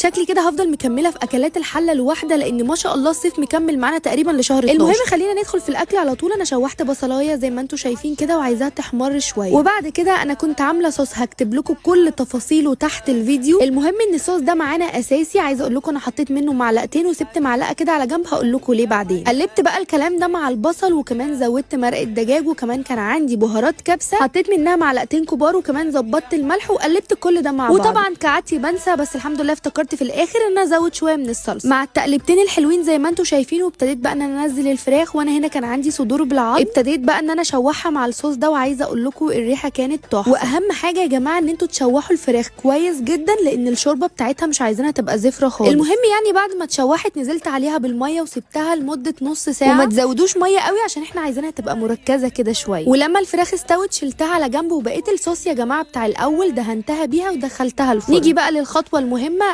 شكلي كده هفضل مكملة في اكلات الحلة الواحدة، لان ما شاء الله الصيف مكمل معانا تقريبا لشهر 12. المهم خلينا ندخل في الاكل على طول. انا شوحت بصلايه زي ما انتم شايفين كده وعايزاها تحمر شوية، وبعد كده انا كنت عامله صوص هكتب لكم كل تفاصيله تحت الفيديو. المهم ان الصوص ده معانا اساسي، عايزه اقول لكم انا حطيت منه معلقتين وسبت معلقه كده على جنب، هقول لكم ليه بعدين. قلبت بقى الكلام ده مع البصل، وكمان زودت مرقه دجاج، وكمان كان عندي بهارات كبسة حطيت منها معلقتين كبار، وكمان ظبطت الملح وقلبت كل ده مع بعض. وطبعا كعادتي بنسى، بس الحمد لله افتكرت في الاخر ان انا ازود شوية من الصلصه مع التقلبتين الحلوين زي ما انتم شايفين. وابتديت بقى ان انا انزل الفراخ، وانا هنا كان عندي صدور بالعظم، ابتديت بقى ان انا اشوحها مع الصوص ده، وعايزه اقول لكم الريحة كانت تحفة. واهم حاجة يا جماعة ان انتوا تشوحوا الفراخ كويس جدا، لان الشوربة بتاعتها مش عايزينها تبقى زفره خالص. المهم يعني بعد ما اتشوحت نزلت عليها بالمية وسبتها لمدة نص ساعة، وما تزودوش مية قوي عشان احنا عايزينها تبقى مركزه كده شوية. ولما الفراخ استوت شلتها على جنب، وبقيت الصوص يا جماعة بتاع الاول دهنتها بيها ودخلتها الفرن. نيجي بقى للخطوة المهمة.